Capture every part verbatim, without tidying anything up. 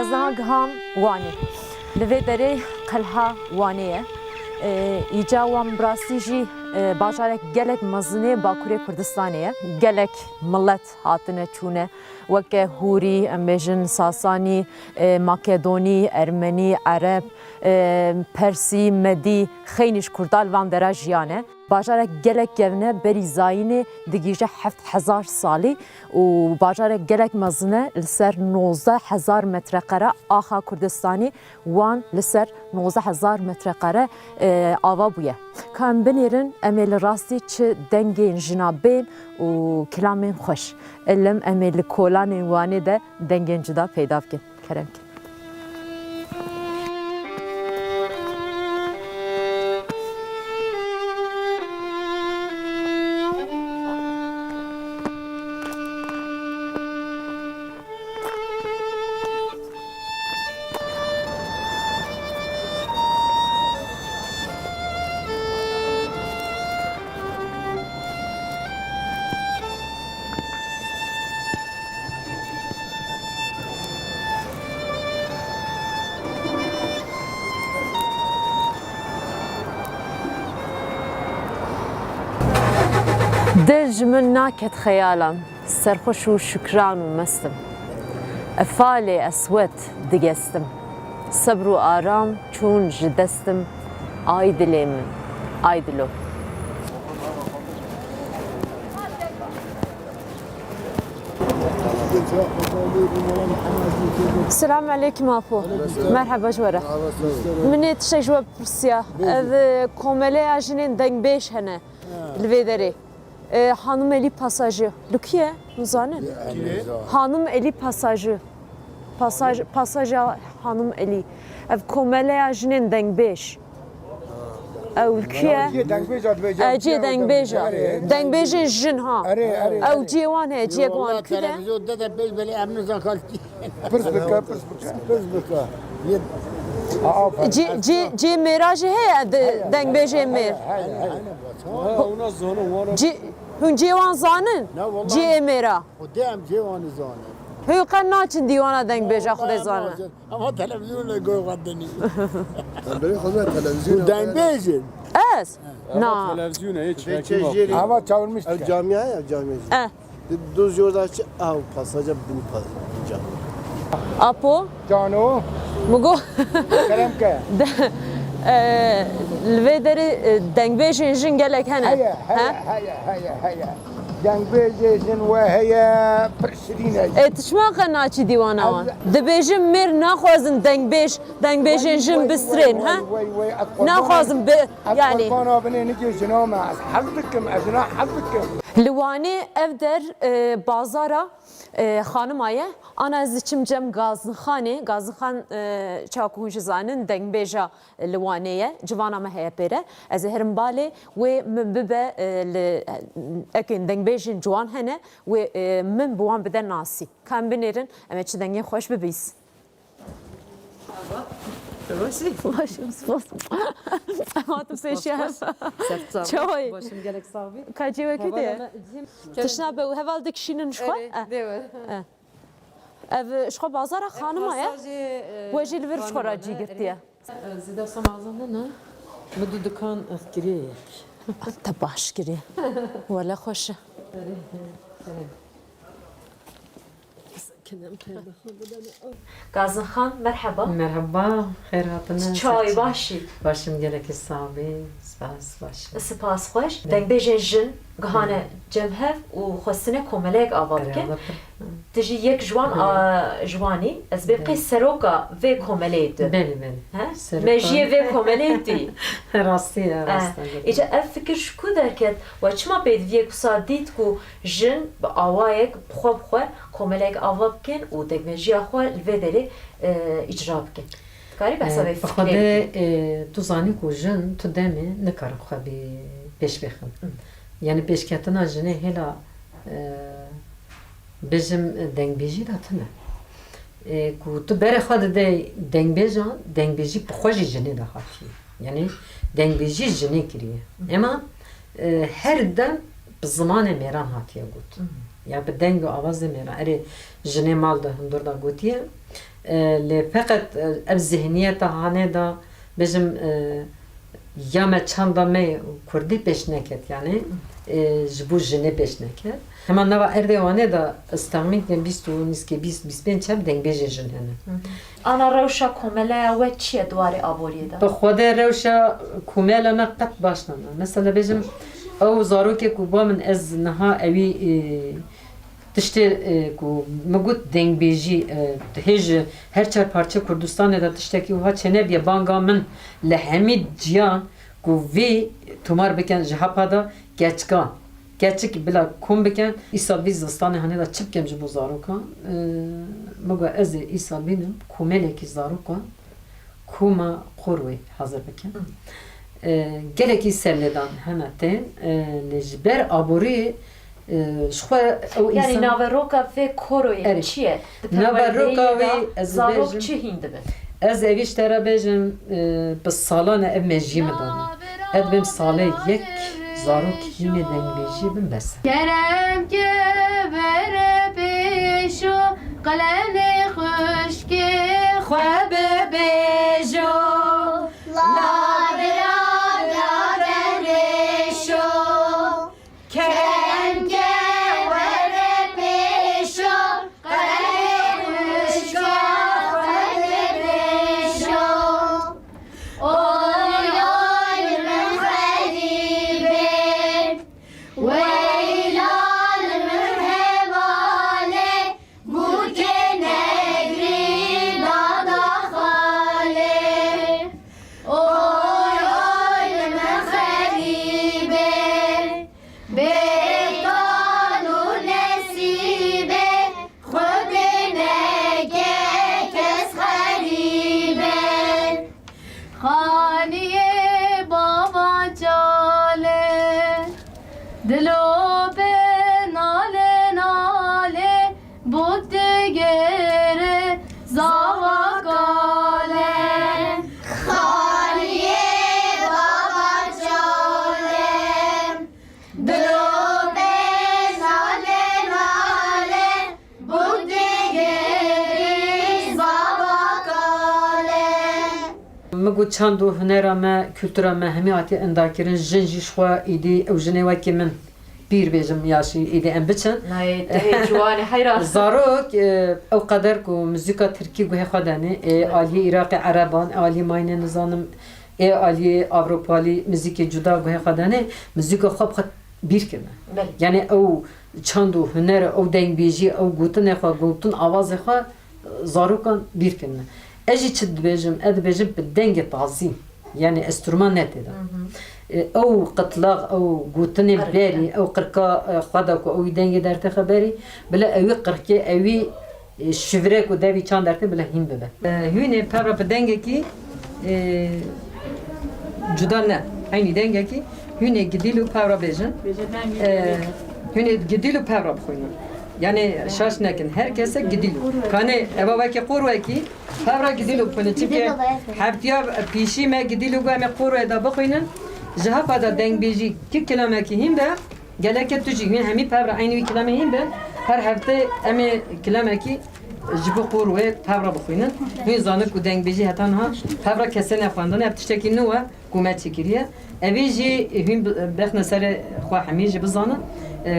Ez niha giham Wanê. Li vê derê qelha Wanê ye. Ee, îca wan bi rastî jî, e, bajarek gelek mezin ê Bakurê Kurdistanê ye. Gelek milet hatine çûne. Weke Hûrî, em bêjin Sasanî, e, Makedonî, Ermenî, Ereb, e, Persî, Medî, xeynî ji Kurda li van dera jiyane. Bajarek gelek kevn e, berî zayînê digihîje heft hezar salî û bajarek gelek mezin e, li ser nozdeh hezar metrekare axa Kurdistanî, wan li ser nozdeh hezar metrekare, e, ava bûye. Ka em binêrin, em ê li rastî çi dengên jina bên û kilamên xweş. Ilim em ê li kolanên Wanê de dengên cuda peyda bikin. Kerem kin. Dil ji min naket xeyalan, serxweş û şikran û mestim. Efalê eswed digestim. Sebr û aram çûn ji destim. Ay dilê min, ay dilo. Selam aleyküm apo. Merhaba ji we re. Min ê tiştek ji we bipirsiya. Ev, e, komeleya jinên dengbêj hene li vê derê. E, Hanim Elî Pasajı. Li ku ye? Hûn zanin? Hanim Elî Pasajı. Pasaj, Pasaja Hanim Elî. Ev komeleya jinên dengbêj. Ew li ku ye? Cihê dengbêja dibêje. E, cihê dengbêja. Erê, erê. Dengbêjên jin ha. Erê, erê, erê. Ew cihê wan heye, cihek wan. Walla ku de? Televîzyonda de bêj belê em nizan kalkî. Pirs bike, pirs bike. Pirs bike. Yê Cê, cê, cê mêra jî heye, de, dengbêjê mêr. Heye, heye, heye. Cê, hûn cê wan zanin? Ne, wallahî. Cê mêra. Xwedê em cê wan zanin. Hûn qe naçin dîwana dengbêja Xwedê zanin. Ama televizyonê goy xwe dinî. Em berê xwe televizyon. Dengbêjin. Ez? Na. Televizyonê hiç. Ama çağırmış. Ev camiye, ev camiye. Eh. Di dû jor da çi ew pasaja bin pa-, camiye. Apo? Cano. Mugo. Kerem ke. De, e, li vê derê, e, dengbêjên jin gelek hene. Heye, heye, heye, heye, heye. Dengbêjê jin we heye, pir şirîn e. E, tu çima qe naçî dîwana wan? Dibêjin mêr naxwazin dengbêj, dengbêjên jin bistirên, ha? Naxwazin bi, yanî. Ez qurbana binê nikê jina me, ez hez dikim, ez jina hez dikim. Li Wanê ev der, e, bazara, e, xanima ye. Ana ez diçim cem Gazinxanê. Gazinxan, e, çawa ku hûn jî zanin, dengbêja li Wanê ye. Civana me heye pê re. Ez ê herim balê wê min bibe, e, li, e, ekên dengbêjên ciwan hene, wê, e, min bi wan bide nasî. Ka em binêrin, em ê çi dengên xweş bibîs. Baş im, spas. Em hatin pêşiya. Çawa yî? Baş im, gelek sax bî. Ka cê wekî tê? Tişna be û heval dikişînin ji xwe? Erê, eh, dê we. Eh. Ev ji xwe bazara xanima ye. Pasajê, e, we jî li vir ji xwe re cî girtiye. Erê. Zêde wisa mezin ne, ne? Min du dikan, eh, kiriye yek. Te baş kiriye. Wele xweş e. Gazin Xan, merheba. Merheba, xêr hatine. Çawa yî, baş î? Baş im, gelekî sax bî. Spas, baş im. Spas xweş. Dengbêjên jin gihane cem hev û xwestine komeleyek ava bikin. Tu jî yek ji wan, a, ji wan î, ez bêm qey seroka vê komeleyê tu. Belê, belê. He? Seroka. Mejiyê vê komeleyê tu yî. Rastî ye, rast e. Îca ev fikir ji ku derket? We çima pêdiviyek wisa dît ku jin bi awayek bi xwe bi xwe komeleyek ava bikin û dengmejiya xwe li vê derê, e, îcra bikin? Dikarî behsa vê fikrê bikî? E, bi xwedê, e, tu zanî ku jin tu demê nikarin xwe bi pêş bêxin. Hı. Yani pêşketina jinê hêla, e, bêjim, dengbêjî de tune. E, ku tu berê xwe didey dengbêjan, dengbêjî bi xwe jî jinê de hatiye. Yani dengbêjî jinê kiriye. Hı. Ema, e, her dem bi zimanê mêran hatiye got. Hı. Ya bi deng û awazê mêran. Erê jinê mal de hundir de gotiye. E, lê feqet, e, ev zihniyeta hanê de bêjim, e, ya me çanda me kurdî pêş neket, yani, e, ji bo jinê pêş neket. Hema nava erdê Wanê de stexmînkên bîst û nîskê bîst, bîst pênc çep dengbêjê jin hene. Hı hı. Ana rewşa komeleya we çi ye di warê aboriyê de? Bi xwedê rewşa komela me qet baş nebe. Mesela bêjim, ew zarokê ku ba min ez niha ewî, e, Tiştê, e, ku min got dengbêjî, e, hê ji her çar parçe Kurdistanê de tiştekî wiha çênebiye. Banga min li hemî ciyan ku vî tomar bikin ji hepa de keçikan. Keçik bila kom bikin. Îsal vî zivistanê hanê de çi bikim ji bo zarokan? E, min got ez ê îsal bînim komelekî zarokan Koma Qorwê hazir bikin. Hı. E, gelekî serlêdan hene tên, e, lê ji ber aboriyê, e, ji xwe ew Yani însan naveroka vê koroyê Erê. Çi ye? Di Naveroka perwerdeyê wî de ez zarok dibêjim, çi hîn dibin? Ez evî ji te re bêjim, e, bi salan e ev mejiyê min dane. Ez dibêm salê yek zarok hînê dengbêjiyê bin bes e. Kerem ke were pêşo, qelemê xwişkê xwe bibêjo. Lavira derdêşo, kerem ke were pêşo, qelemê xwişka xwe bibêjo. Oy, oy, li min xerîbê, weyla li min hevalê, gûkê negrî dada xalê. Oy, oy, li min xerîbê, bê kal û nesîbê, Xwedê neke kes xerîbê. Xaniyê bava Calê, dilo bê nalê nalê, bûk digêre zava kalê. Xaniyê bava Calê, dilo bê nalê nalê, bûk digêrî zava kalê. Min got çand û hunera me, kultura me hemî hatiye indakirin. Jin jî ji xwe îdî ew jinê wekî min pîr bêjim ya jî îdî em biçin. Nayê, tu hê ciwan î, heyran. Zarok, e, ew qeder ku muzîka tirkî guhê xwe denê, ê aliyê Iraqê ereban, ê aliyê mayînê nizanim, ê aliyê Ewropalî muzîkê cuda guhê xwe denê, muzîka xwe bi xwe bîr kirine. Belê. Yani ew çand û huner, ew dengbêjî, ew gotinê xwe, gotin awazê xwe, zarokan bîr kirine. Ez jî çi dibêjim? Ez dibêjim bi dengê tazî. Yani enstrûman ne tê de. Hı hı. E, ew qitlax, ew gotinê Qirk. Berî, ew qirka, e, xwe de ku ew dengê dertê xwe berî, bila ewî qirkê, ewî, e, şivirê ku devî çand dertê bila hîn bibe. E, hûnê pevra bi dengekî, e, cuda ne. Eynî dengekî hûnê gidîl û pevra bêjin. E, hûnê gidîl û pevra bixwînin. Yani şaş nekin. Her kese gidîl û. Kanê eva wekî qor wekî, Pevra gidîlo bixwîne, çimkî heftiya pîşî me gidîlo got em ê qor wê de bixwînin. Ji hepa de dengbêjî ki kilamekî hîn be, geleke tu jî hûn hemî pevra eynî wî kilamê hîn be, her hefte em ê kilamekî ji bo qor wê pevra bixwînin. Hûn zanin ku dengbêjî heta niha pevra kesê nexwendine, ev tiştekî nû ye. Ku me çêkiriye. Evî jî hûn bi-, bexne serê xwe hemî jî bizanin. E,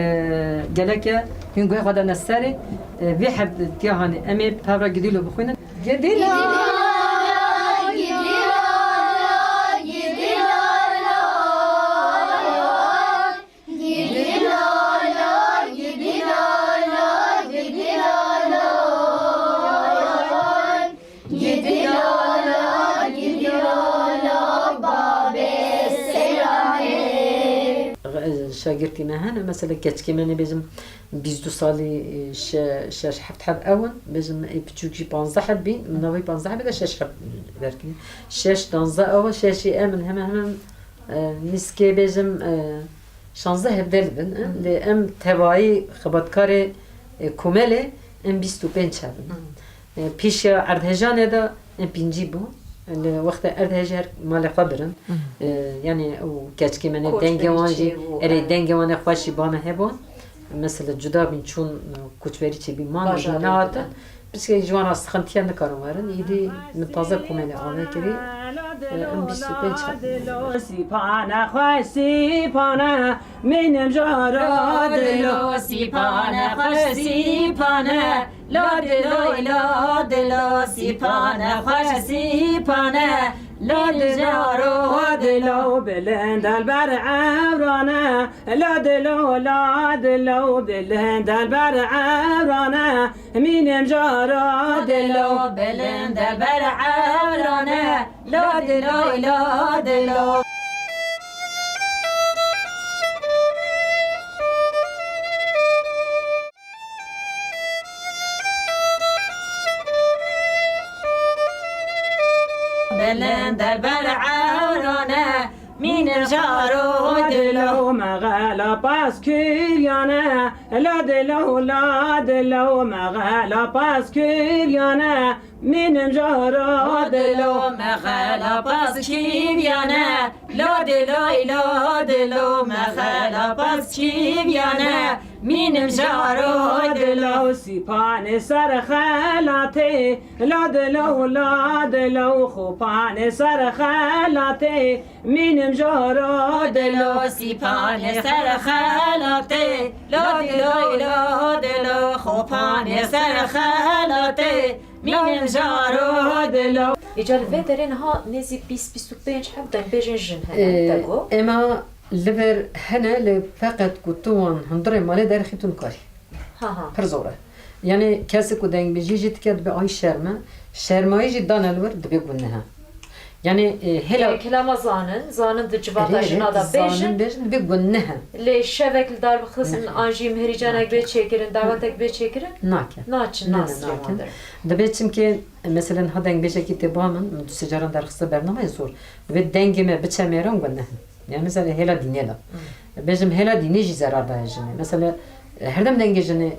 geleke hûn guhê xwe dane serê, e, vê hebtiya hanê em ê pevra gidîlo bixwînin. Gidîlo! Şagirtî me hene, mesela keçikê me, nêbêjim bîst û du salî, şe-, şeş heft heb ew in, bêjim ê piçûk jî panzdeh heb bîn, min navê panzdeh hebê de şeş heb derkirî. Şeş danzdeh ew in, şeş jî em in, hemen hemen, e, nîskê bêjim, e, şazdeh hevdeh li bin in. Hı. Lê em tevayî xebatkarê, e, komelê em bîst û pênc heb in. Hı. E, pîşa erdhejanê de em pîncî bûn. Li wextê erdhejê her malê xwe birin. Hı. E, yanî û keçikê me ne dengê wan jî, erê, dengê wan ê xweş jî bana hebûn. Mesela cuda bîn çûn, e, koçberî çêbî man, nehatin. Piçkek ji wan re sixintiye nikarin werin. Îdî min taze komelê ame kirî. E, em bîst û pênc hebûn. Sîpane xweş, sîpane, mînim jara dilo, sîpane xweş, sîpane, la dilo, la dilo, sîpane xweş, sîpane, la dilo, jara dilo, bilind el ber ewrane, la dilo, la dilo, bilind el ber ewrane, mînim jara dilo, bilind el ber ewrane, la dilo, la dilo. Bilind el ber ewrane, mînim jaro dilo. Mexela pas kiryane, la dilo, la dilo, mexela pas kiryane, mînim jaro dilo. Mexela pas kiryane, la dilo, la dilo, mexela pas kiryane, mînim jaro dilo. Sîpanê ser xelatê, la dilo, la dilo, xopanê ser xelatê, mînim jaro dilo. Sîpanê ser xelatê, la dilo, la dilo, xopanê ser xelatê, mînim jaro dilo. Îcar vê derê niha nêzî bîst, bîst û pênc heb dengbêjên jin hene, e, te got. Ema li vir hene, lê feqet ku tu wan hundirê malê derxî tu nikarî. Ha, ha. Pir zor e. Yanî kesê ku dengbêjî jî dike dibe ay şerm e. Şermayî jî dane li wir dibe guneh e. Yanî, e, hêla... Ê, kilama zanin, zanin di civata jina de bêjin. Zanin bêjin dibe guneh e. Lê şevek li dar bixistin an jî mihrîcanek bê çêkirin, dawetek bê çêkirin? Nake. Naçin, ne, ne, nasirê wan der. Dibe çimkî, e, mesela niha dengbêjekî tê ba min, min du sê caran derxiste bernameyê zor. Dibe dengê me biçe mêran guneh e. Yani mesela hêla dînê de. Hı. Bêjim hêla dînê jî zerar daye jinê. Mesela, e, her dem dengê jinê, e,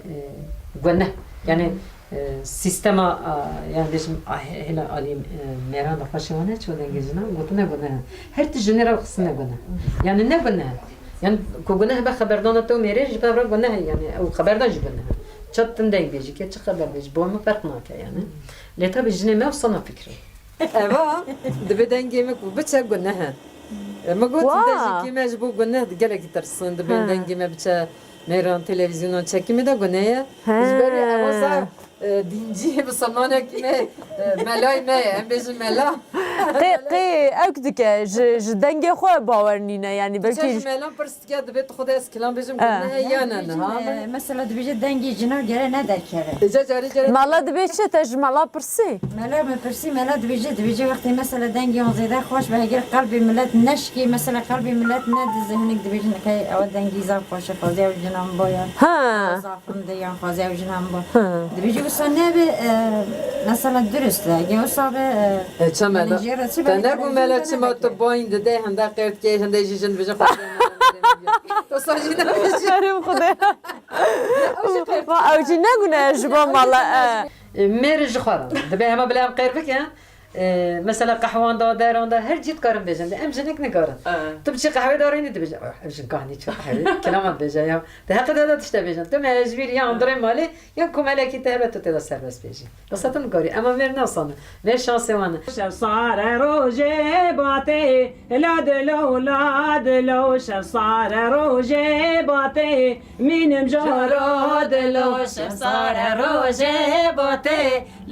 guneh. Yani, e, sîstema, a, yani bêjim, a, hê-, hêla alî, e, mêran de xweşê wan e, ço dengê jina, gotine guneh. Her tişt jinê re xistine guneh. Hı. Yani ne guneh? Yani ku guneh be xeberdana te û mêrê jî be re guneh, yani ew xeberdan jî guneh. Çi tu deng bêjî ke, çi xeber bêjî, bo min ferq nake yani. Lê tabi jinê me wisa nafikirin. Eva, dibe dengê me ku biçe guneh e. E, min got, Wa! Dengê me ji bo guneh gelekî tirsin, dibe dengê me biçe mêran, televîzyonan çekî me de guneh e. He. Ji ber wê eva zaf, e, dîncî, misilmanekî me, e, melayê me ye, em bêjin mela. Qê, qê, ewk dike, ji, ji dengê xwe bawer nîne, yani belkî ji melan pirs dike, dibe tu xwe de ez kilam bêjim, guneh e ya ne, niha? E, mesela dibêje dengê jina gere ne derkeve. Îca carî carî. Mela dibê çi? Te ji mela pirsî? Mela min pirsî, mela dibêje, dibêje wextê mesela dengê wan zêde xweş be, heger qelbê milet neşikê, mesela qelbê milet nedize, hinek dibêjin, qey ew dengî zaf xweş e, xwezî ew jina min bo ya. Ha. Zaf hinde yan xwezî ew jina min bo. Ha. Dibêje wisa nebe, e, mesela dirust e, eger wisa be, e, e, çeme da. Te ne bû mela çima tu boyîn dide, hinde qêr dike, hinde jî jin dibêje xwezî ew jina min bo. Tu sa jî nebêjî. Aferin Xwedê. Va, ew jî ne guneh e ji bo mala, e. E, mêr ji xwe re. Dibe hema bila em qêr bike. Ee, mesela qehwan da, deran da, her cî dikarin bêjin. De em jinik nikarin. Ee. Tu biçî qehwê darînî dibêje, "Ah, ev jin kahnî çi qehwê?" Kilama dibêje ya. De heqê de da tişte bêjin. Tu me ji vîr ya hundirê malê, ya komelekî te hebe tu tê de serbest bêjî. Wisa tu nikarî. Ema mêr ne wisa ne. Mêr şansê wan e. Şev sare rojê batê, la dilo, la dilo, şev sare rojê batê, mînim jaro dilo, şev sare rojê batê,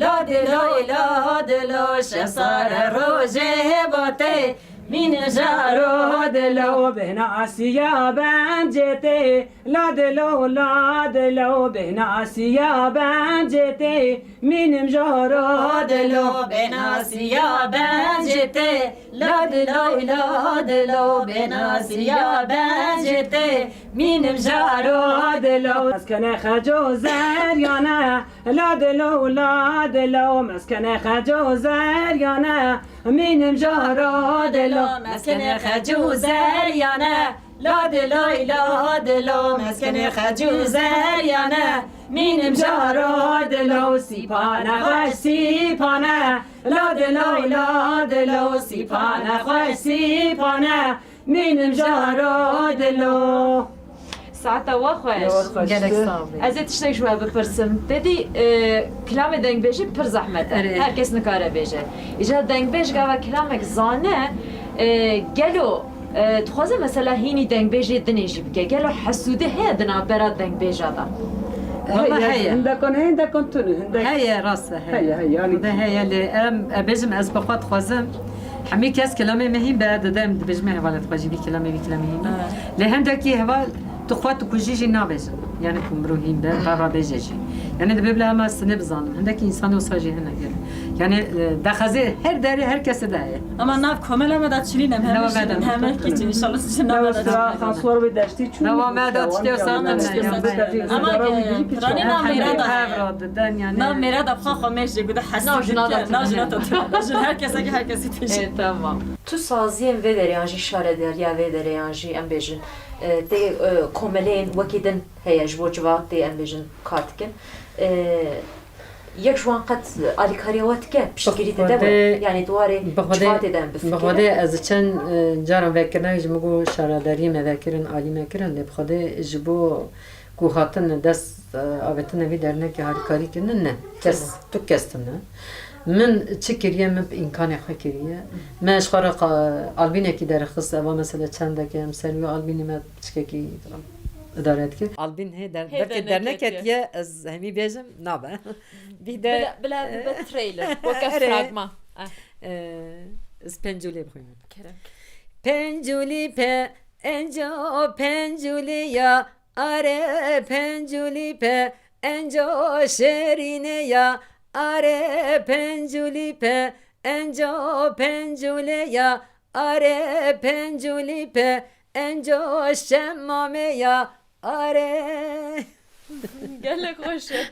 la dilo, la dilo, şev sare rojê batê, mînim jaro dilo, bêhnasiya bencê tê, la dilo, la dilo, bêhnasiya bencê tê, mînim jaro dilo, bêhnasiya bencê tê, la dilo, la dilo, bêhnasiya bencê tê, mînim jaro dilo. Meskene xeco zeryane, la dilo, la dilo, meskene xeco zeryane, mînim jaro dilo, meskene xeco zeryane, la dilo, la dilo, meskene xeco zeryane, mînim jaro dilo, sîpane xweş sîpane, la dilo, la dilo, sîpane xweş sîpane, mînim jaro dilo. Saeta we xweş. Ya we xweş. Gelek sağ ol. Ez ê tiştek ji we bipirsim. Te dî, e, kilamê dengbêjî pir zehmet e. Erê. Her kes nikare bêje. Îcar dengbêj gava kilamek zane, e, gelo, e, dixwaze mesela hînî dengbêjê dinê jî bike. Gelo hesûdî heye di navbera dengbêja de? Heye, heye. Hindekan heye, hindekan tune, hindek. Heye, rast e, heye. Heye, heye, yani. Xwedê heye lê em, e, bêjim ez bi xwe dixwazim. Hemî kes kilamê me hîn be, dide em dibêjime hevalê xwe jî vî kilamê, vî kilamê hîn be. Evet. Lê hindekî heval tu xwe tu kujî jî nabêjin. Yani ku mirov hîn be, re re bêje jî. Yani dibê bila em ez ne bizanim. Hindekî însanê wisa jî hene gel. Yani, e, dexezê her derê her kesê de heye. Ama nav komela me de çilîn em, hemî çilîn, hemî çilîn. İnşallah sizin nav me de çilîn. Xaswar ve deştî çû. Nava me de tiştê wisa ne. Ama, e, piranî nav mêra da. Hev ra diden yani. Nav mêra da xwe xwe mêj jê gude hesî. Nav jina da. Nav jina da. Jin her kese ki her kesi têjî. E, tamam. Tu saziyên vê derê yan jî şaredariya vê derê yan jî em bêjin, e, tê, e, komeleyên wekî din heye ji bo civat tê em bêjin kar dikin. E, yek ji wan qet alîkariya we dike, piştgirî dide we? Yanî di warê civatê de em bifikire. Bi Xwedê ez çend, e, caran vekirina ji min got şaredariyê me vekirin, alî me kirin, lê bi Xwedê ji bo ku hatin dest, e, avêtine vî dernekê harîkarî kirine, ne. Kes, tu kes tune. Min çi kiriye, min bi îmkanê xwe kiriye. Me ji xwe re qa-, albînekî derxist, eva mesela çendeke em ser wî albînê me çikekî idare dikir. Albîn hê der-, hê belkê dernekê dernekê diye ez hemî bêjim, nabe. Dî de, bila, bila bibe trailer, weke fragman. Ah. E, ez Pencûlê bixwînim. Kerem. Pencûlî pe, enco pencûlî ya, Are pencûlî pe enco şêrîne ya, are pencûlî pe enco pencûlê ya, are pencûlî pe enco şemamê ya, are. Gelek xweş e.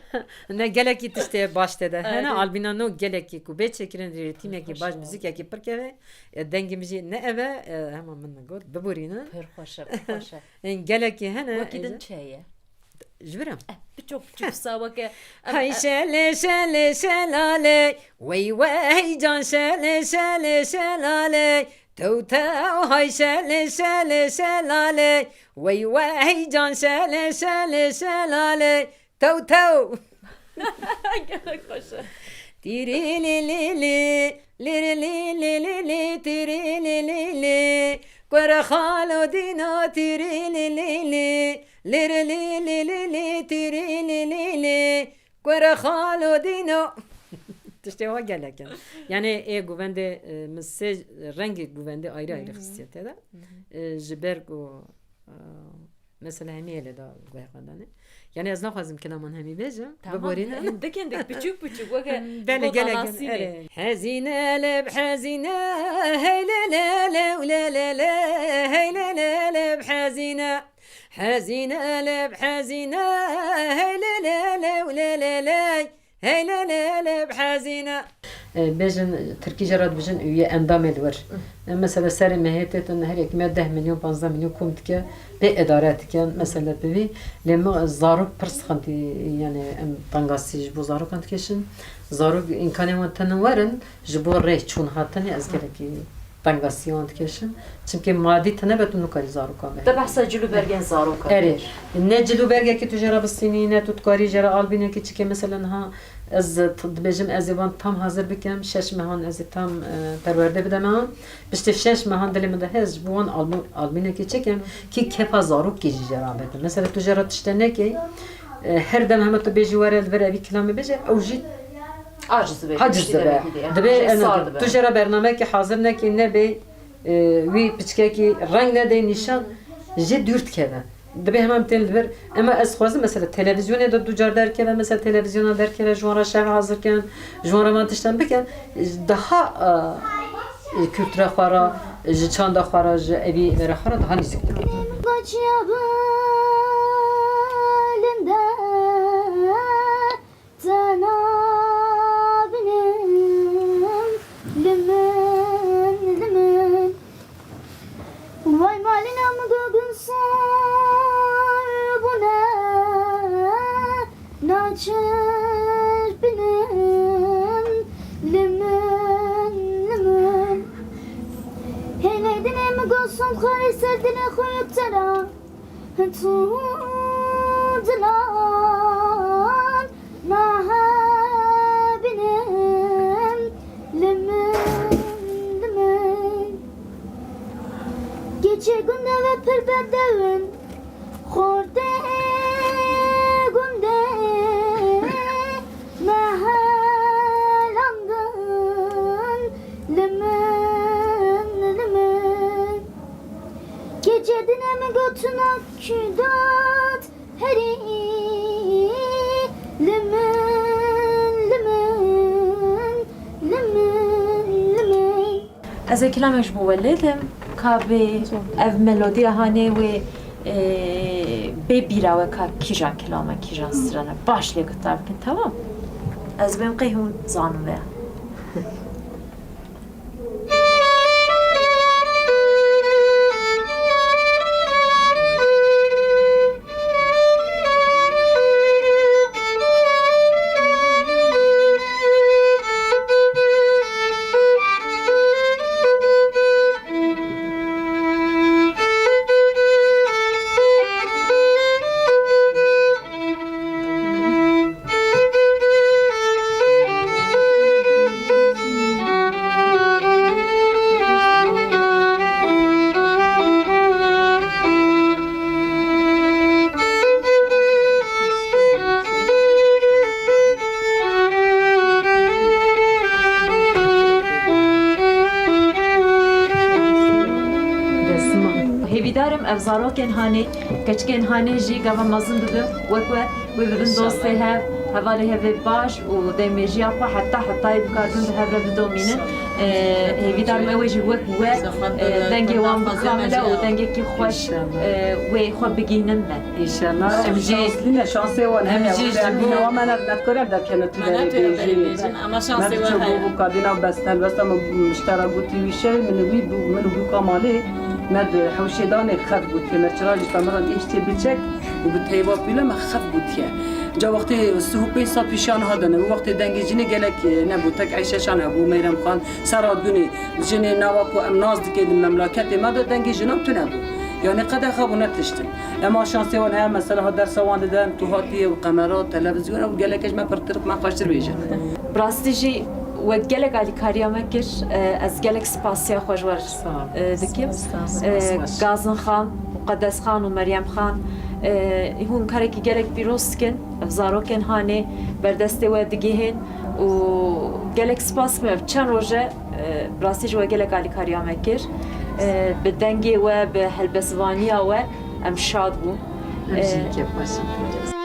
Ne gelekî tiştê baş tê de. Hene albîna no gelekî ku bê çêkirin rîtîmekî baş, muzîkekî pir keve. E, dengê min jî ne ev e, e, hema min got biborînin. Pir xweş e, pir xweş e. Ên gelekî hene. Wekî din çi heye? Ji vir e? Eh, biçok biçok sa weke, em, Hay em, şelê şelê şelalê, wey wey can şelê şelê şelalê, tew tew hay şelê şelê şelalê, wey wey can şelê şelê şelalê, tew tew. Gelek xweş e. Tîrî lî lî lî, lîrî lî lî lî lî, tîrî lî lî lî. Kure xalo dîno tîrî lî lî lî, lîrî lî lî lî lî, tîrî lî lî lî. Kure xalo dîno. Tiştê wa gelek in. Yani ê guvendê, e, min sê rengê guvendê ayrı ayrı xistiye te de. E, ji ber ku, e, Mesela hemî hêlê da guhê xwe danê. Yani ez naxwazim kilaman hemî bêjim. Tamam, biborîne. Hindik hindik, piçûk piçûk, weke. Belê, gelek, erê. Hezîne leb hezîne, hey le le le le le le, hey le le leb hezîne. Hezîne leb hezîne, hey le le le le le le. Hey le le le bi hezîne. E, bêjin, tirkî jê re dibêjin üye, endamê li wir. E, mesela serê mehê têtin, her yek me deh milyon, panzdeh milyon kom dike, pê idare dikin, mesela bi vî. Lê me zarok pir sixintî, yani em tengasî ji bo zarokan dikêşin. Zarok îmkanê wan tene werin, ji bo rê çûn hatinê ez gelekî tengasî wan dikêşim. Çimkî madî tune be tu nikarî zarokan bihî. Te behsa cil û bergên zarokan Erê. kir. Ne cil û bergekî tu jê re bistînî, ne tu dikarî jê re albînekî çikê. Mesela niha ez t-, dibêjim ez ê wan tam hazir bikim, şeş mehan ez ê tam, e, perwerde bideme wan. Piştî şeş mehan dilê min de hest ji bo wan albî-, albînekî çikim, kî kefa zarokê jî jê re bêtim. Mesela tu jê re tişte nekey, e, her dem hema tu bêjî were li vir evî kilamê bêje, ew jî Aciz dibe. Aciz dibe. Dibe, Jê en sar azından. dibe. Tu jê re bernameyekî hazir nekî, nebê, e, wî piçkekî reng nedê nîşan, jê dûr dikeve. Dibê hema em tên li vir. Ema ez xwezim mesela televîzyonê de du car derkeve, mesela televîzyona derkeve, ji wan re şev hazir ken, ji wan re van tiştan bikin, daha, e, kultura xwe re, ji çanda xwe re, ji evî vera xwe re daha nîzik dibe. Gaciya bilinde Te nabînim, limin, limin. Way malîna min gogin sar bûne, naçir bînim, limin, limin. Hênê dinê min gosom xwarê ser dilê xwe yek te ra. Tu dilan nahebînim, limin, limin. Keçê gundê ve pir bedew in, xortê gundê mehelandin, limin, limin. Keçê dinê min gotina kî dat herî, limin, limin, limin, limin. Ez ê kilamek ji bo we lê dim, ka bê ev melodiya hanê wê, e, bê bîra we ka kîjan kilame, kîjan stran e. Baş lê guhtar bikin, temam? Ez bêm qey hûn zanin vê. Hêvîdar im ev zarokên hanê, keçikên hanê jî gava mezin dibin, wek we, wê bibin dostê hev, hevalê hev ê baş û dê mêjiya xwe heta hetayê bikarin bi hev re bidomînin. Ee, hêvîdar me wê jî wek we, e, dengê wan bikamile û dengekî xweş, e, wê xwe bigihînin me. Înşallah. Em jî şanslî ne, şansê wan heye. Em jî ji bo me ne, ne dikare derkevne tu derê bêjî. Ama şansê wan heye. Me diçû bo kabîna bes helbesta min ji te re gotî wî şev min wî bû, min û bûka malê me di hewşê danê xev gotiye. Me çira ji te me re gihiştê biçek û bi teyba pîle me xev gotiye. Ca wextê sih û pênc sal pîşiya niha de ne, wê wextê dengê jinê gelek, e, nebû, tek Eyşe Şan hebû, Meyrem Xan, Sera Dunê, jinê nava ku em nas dikê di memleketê me de dengê jinan tune bû. Yanî qedexe bû, ne tiştin. Ema şansê wan heye, mesela ha dersa wan dide, em tu hatiye û qemera, televîzyon û gelek ji me pirtir, me xweştir bêje. Bi rastî jî we gelek alîkariya me kir, e, ez gelek spasiya xwe ji we re, Sağ ol. e, dikim. Sağ ol. E, Sağ ol. Gazin Xan, Muqedes Xan û Meryem Xan, e, hûn karekî gelek pîroz dikin, ev zarokên hanê berdestê we digihên û gelek spas me, ev çend roj e, e, bi rastî ji we gelek alîkariya me kir. E, bi dengê we, bi helbestvaniya we em şad bûn. Em jî E, kêfxweş in.